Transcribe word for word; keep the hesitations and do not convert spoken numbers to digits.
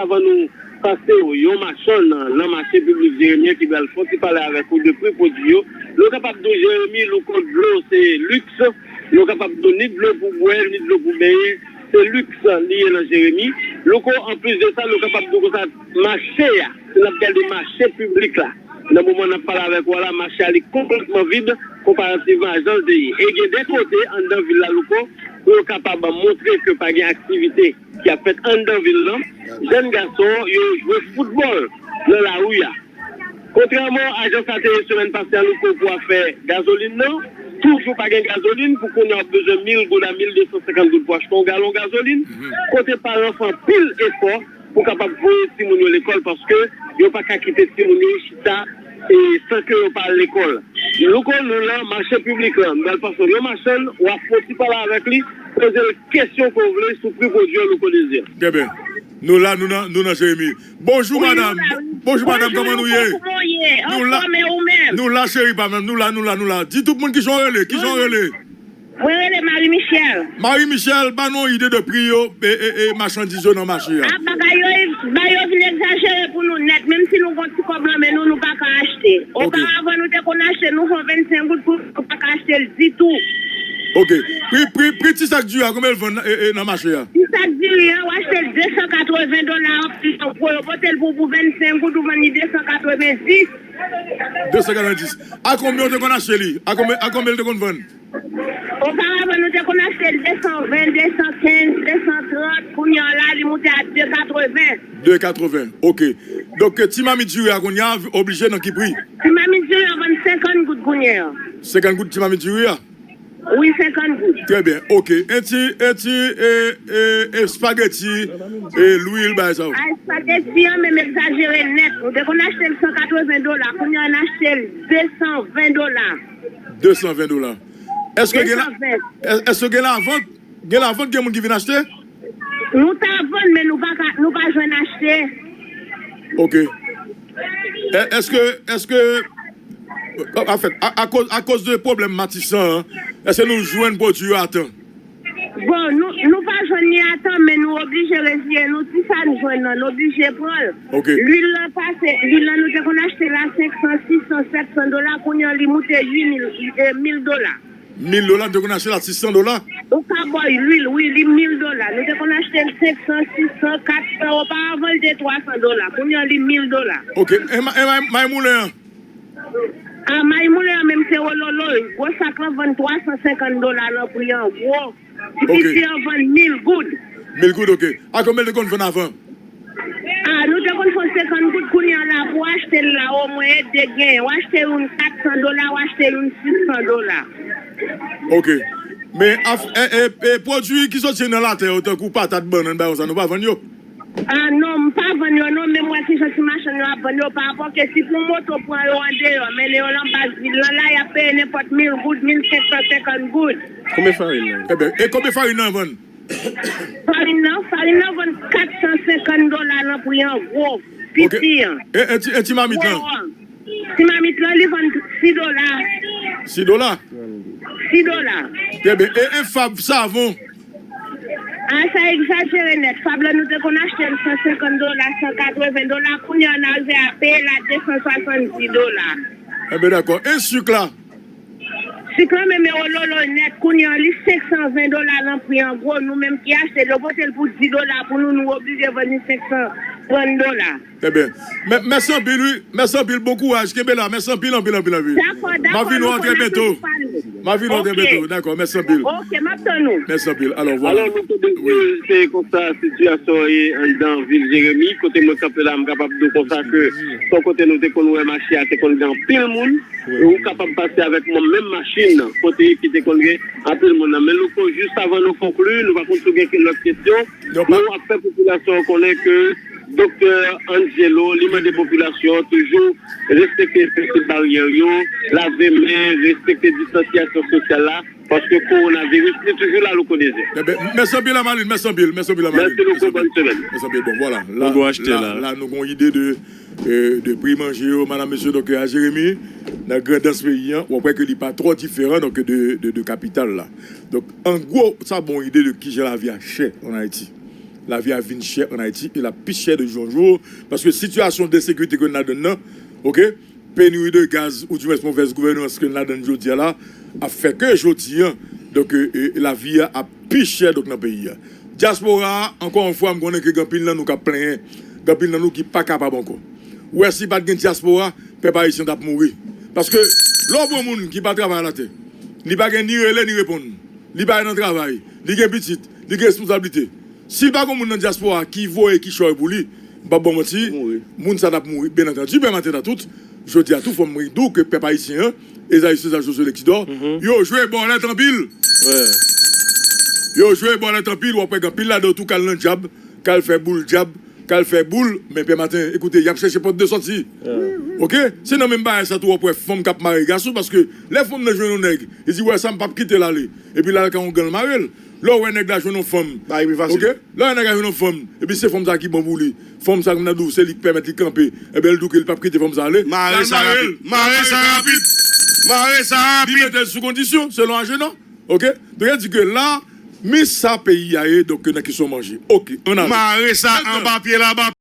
Avan nou pase w yon machann nan mache piblik Jeremi an ki pral fè yon ti pale avèk ou de pri pwodui yo, nou kapab di w Jeremi, louko dlo se liks, nou kapab di w ni dlo pou bwè, ni dlo pou benyen, se liks li ye nan Jeremi. Louko, anplis de sa, nou kapab di w konsa, mache a, si n ap gade mache piblik la, nan moman n ap pale avèk ou a la, mache a li konplètman vid konparativman a jan l te ye. E gen de kote anndan vil la, louko, pou yo kapab montre ke pa gen aktivite ki ap fèt anndan vil lan, jèn gason yo jwe foutbòl nan lari a. Kontrèman a jan sa te ye semèn pase a, louko, pou afè gazolin nan, toujou pa gen gazolin, pou kounye a w ap bezwen mil goud a mil de san senkant goud pou achte yon galon gazolin, kote paran fè anpil efò pou kapab voye timoun yo lekòl, paske yo pa ka kite timoun yo chita e san ke yo pa al lekòl. Louko, nou nan mache piblik lan, nou pral pase yon machann, w ap fè yon ti pale avèk li, poze l kesyon ke w vle sou pri pwodui yo, louko Dezi. Trè byen. Nou la, nou nan, nou nan Jeremi. Bonjou, madanm. Bonjou, madanm, kòman nou ye? Nou la, nou la, cheri pa m, nou la, nou la, nou la. Di tout moun kijan w rele, kijan w rele? Mwen rele Marie Michel. Marie Michel, ba nou yon ide de pri yo, e, e, e machandiz yo nan mache a. A, bagay yo, ba yo vin egzajere pou nou nèt. Menm si nou gon ti kòb nan men nou, nou pa ka achte. Oparavan, nou te konn achte, nou fè vennsenk goud pou nou pa ka achte l ditou. Ok. Pri, pri, pri ti sak diri a, konbyen l vann, e, e, nan mache a? Ti sak diri a, w achte l de san katreven dola, anplis, yo pote l pou, pou vennsenk goud, ou vann li de san katreven dis. De san katreven dis. A konbyen w te konn achte li? A konbyen, a konbyen l te konn vann? Oparavan, nou te konn achte l de san ven, de san kenz, de san trant. Kounye a la, li moute a de katreven. De katreven, ok. Donk, ti mamit diri a kounye a oblije nan ki pri? Ti mamit diri a vann senkant goud kounye a. Senkant goud ti mamit diri a? Wi, senkant goud. Trè byen, ok. E ti, e ti, e, e, e espageti, e lwil, bagay sa yo? A, espageti an menm egzajere nèt. Nou te konn achte l san katreven dola, kounye a n achte l de san ven dola. De san ven dola. Èske gen la, de san ven. È-, èske gen lavant? Gen lavant, gen moun ki vin achte? Nou ta vann, men nou pa ka, nou pa jwenn achte. Ok. È-, èske, èske, anfèt, a, akoz, akoz de pwoblèm Matisan an, èske nou jwenn pwodui yo a tan? Bon, nou, nou pa jwenn li a tan, men nou oblije reziye nou. Ti sa n jwenn nan, n oblije pran l. Ok. Lwil lan pase, lwil lan nou te konn achte l a senk san, sis san, sèt san dola, kounye a li moute uit mil, e, mil dola. Mil dola, nou te konn achte l a sis san dola? Ou ka bò lwil, wi, li mil dola. Nou te konn achte l senk san, sis san, kat san, oparavan l te twa san dola. Kounye a li mil dola. Ok, e ma-, e ma-, may moulen an? A, may moulen an menm se wololo. Gwo sak lan vann twa san senkant dola nan pri an gwo. Ti piti an vann mil goud. Mil goud, ok. A konbyen l te konn vann avan? A, nou te konn fè senkant goud, kounye a la, pou achte l la, omwen e de gen. W achte youn kat san dola, w achte youn sis san dola. Ok. Men, af-, e, e, e, pwodui ki soti nan latè yo, tankou patat, bannann, bagay konsa, nou pa vann yo? A, non, m pa vann yo, non, men m wè kijan ti machann yo ap vann yo, pa rapò ke si pou moto pran yo andeyò, mennen yo nan baz vil lan, la, y ap peye nenpòt mil goud, mil senk san senkant goud. Konbyen farin nan? Eben, e konbyen farin nan vann? Farin nan, farin nan vann kat san senkant dola nan pri an gwo, piti an. E, e ti, e ti mamit lan? Gwo an. Ti mamit lan, li vann sis dola. Sis dola? Sis dola. Eben, e, e fab savon? A, sa egzajere nèt. Fab lan, nou te konn achte l san senkant dola, san katreven dola. Kounye a, n arive a peye l a de san swasanndis dola. Eben, dakò. E sik la? Sik lan menm e wololo nèt, kounye a li senk san ven dola nan pri an gwo, nou menm ki achte l, yo pote l pou dis dola pou nou, nou oblije vann li senk san trant dola. Eben, mè-, mèsi anpil, wi, mèsi anpil, bon kouraj, kenbe la, mèsi anpil, anpil, anpil, anpil. Dakò, dakò, m a vin wè w trè byento. M a vin wè w trè byento, dakò, mèsi anpil. Ok, m ap tann ou. Mèsi anpil, alò, vwala. Alò, nou te di se konsa sitiyasyon an ye anndan vil Jeremi, kote mwen kanpe la, m kapab di w konsa ke se yon kote nou te konn wè mache a te konn gen anpil moun. Ou kapab pase avèk mwen menm machin kote ki te konn gen anpil moun nan. Men Louko, jis avan nou konkli, nou pa konn si w gen lòt kesyon, men w ap fè popilasyon an konnen ke Doktè Angelo, li mande popilasyon an toujou respekte mesye baryè yo, lave men, respekte distansyasyon sosyal la, paske kowonaviris, li toujou la, Louko Dezi. Eben, mèsi anpil, Amalin, mèsi anpil, mèsi anpil, Amalin. Mèsi, Louko, bòn semèn. Mèsi anpil, bon, vwala. La, la, la, nou gon ide de, euh, de pri manje yo, madam, mesye, donk, euh, a Jeremi, nan grandans peyi an, w ap wè ke li pa twò diferan, donk, de, de, de kapital la. Donk, an gwo, sa ba w ide de kijan lavi a chè an Ayiti. Lavi a vin chè ann Ayiti e l ap pi chè de jou an jou, paske sitiyasyon de ensekirite ke n ladann nan, oke, peniri de gaz, oudimwens movèz gouvènans ke n ladann jodi a la, ap fè ke jodi a, donk, e, e, lavi a ap pi chè, donk, nan peyi a. Dyaspora a, ankò yon fwa, m konnen ke gen anpil nan nou k ap plenyen, gen anpil nan nou ki pa kapab ankò. Ou wè, si pa t gen dyaspora, pèp ayisyen t ap mouri. Paske, lè w pran moun ki pa travay alatè, li pa gen ni rele ni reponn, li pa nan travay, li gen pitit, li gen responsablite. Si l pa gen moun nan dyaspora ki voye kichòy pou li, m p ap ba w manti, moun sa t ap mouri. Byen antandi, pè Maten Tatout, jodi a tou, fò m di w ke pèp ayisyen an, Ezayi Seza Josué Lexidor, yo jwe bòlèt anpil. Yo jwe bòlèt anpil, w ap wè gen anpil ladan yo tou k al nan djab, k al fè boul djab, k al fè boul, men pè Maten, ekoute, y ap chèche pòt de sòti. Oke? Se nan menm bagay sa tou w ap wè fanm k ap mare gason, paske lè fanm nan jwenn yon nèg, li di, "Wè sa, m p ap kite l ale." Epi l al ka yon gang mare l. Lè w wè nèg la jwenn yon fanm, oke? Lè w wè nèg la jwenn yon fanm, epi se fanm sa ki bon pou li. Fanm sa, kòm n ap di w, se li k pèmèt li kanpe. Ebyen, l di w ke li p ap kite fanm sa ale. Mare sa rapid. Mare sa rapid. Mare sa rapid. Li mete l sou kondisyon, selon Ajenò. Oke? Donk, e di ke la, men sa peyi a ye, donk, nan kesyon manje. Oke, ann ale. Mare sa anba pye laba.